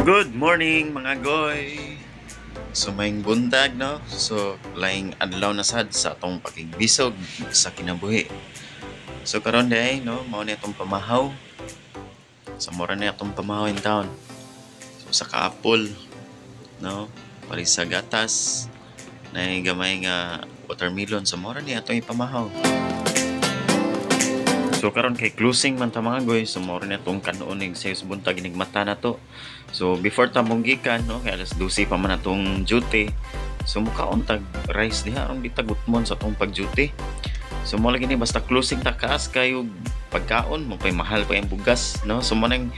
Good morning, mga goy! So maayong buntag, no? So laing adlaw na sad sa atong pakigbisog sa kinabuhi. So karon diay, no, mao ni atong pamahaw. So mura ni atong pamahaw in town. So sa ka-apple, no, pares sa gatas, na gamay nga watermelon, so mura ni atong ipamahaw. So karon kay closing man ta, mga goy, so mao ni atong kanon ig sa buntag inig mata na to. So before ta monggikan, no, kay alas 12 pa man atong duty. So mukaon tag rice diha aron di ta gutmon sa atong pag-duty. So mo lagi ni basta closing ta kaas kayo pagkaon mo pay mahal pa yung bugas, no. So mo nang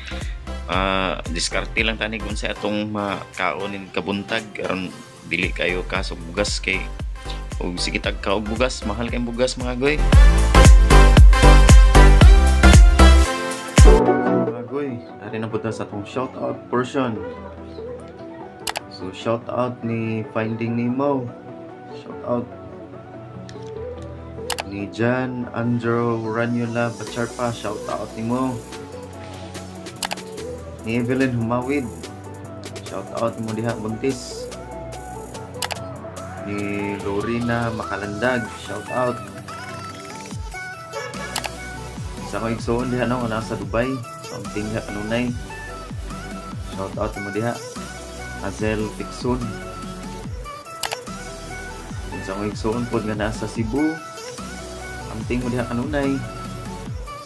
diskarte lang tani kung sa atong makaon ning kabuntag aron dili kayo kaas og bugas kay og sige tag ka og bugas, mahal kay bugas, mga goy. Mga goy, ari na punta sa atong shout out portion. So shout out ni Finding Nemo. Shout out ni John Andrew Ranula Bacharpa, shout out nimo. Ni Evelyn Humawid. Shout out mo diha, buntis. Ni Lorena Makalandag, shout out. Sa akong igsoon diha, no, nga nasa Dubai. Something diha kanunay. Shout out mo diha. Azel Pixon. Kung sa akong igsoon pod nga nasa Cebu. Something mo diha kanunay.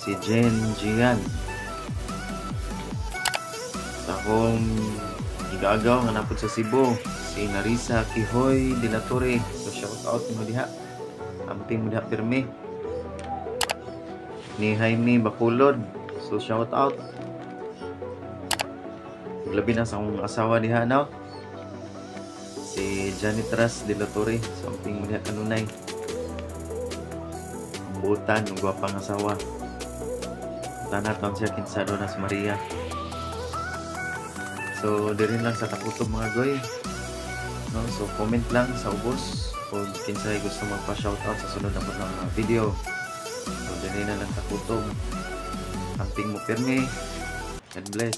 Si Jen Gian. Sa akong igagaw nga napod sa Cebu, si Narisa Kihoy de la Torre. So shout out mo diha. Amping mo diha pirmi. Ni Jaime Bacolod. So shout out. Labi na sa akong asawa diha, no. Si Janet Ras de la Torre. So amping mo diha kanunay. Ambutan ng gwapang asawa. Tanaton siya kinsa do na si Maria. So diri lang sa takutob, mga goy. No, so comment lang sa ubos kung kinsay gusto magpa-shoutout sa sunod na mga video. So diri na lang takutob. Amping mo pirmi. God bless.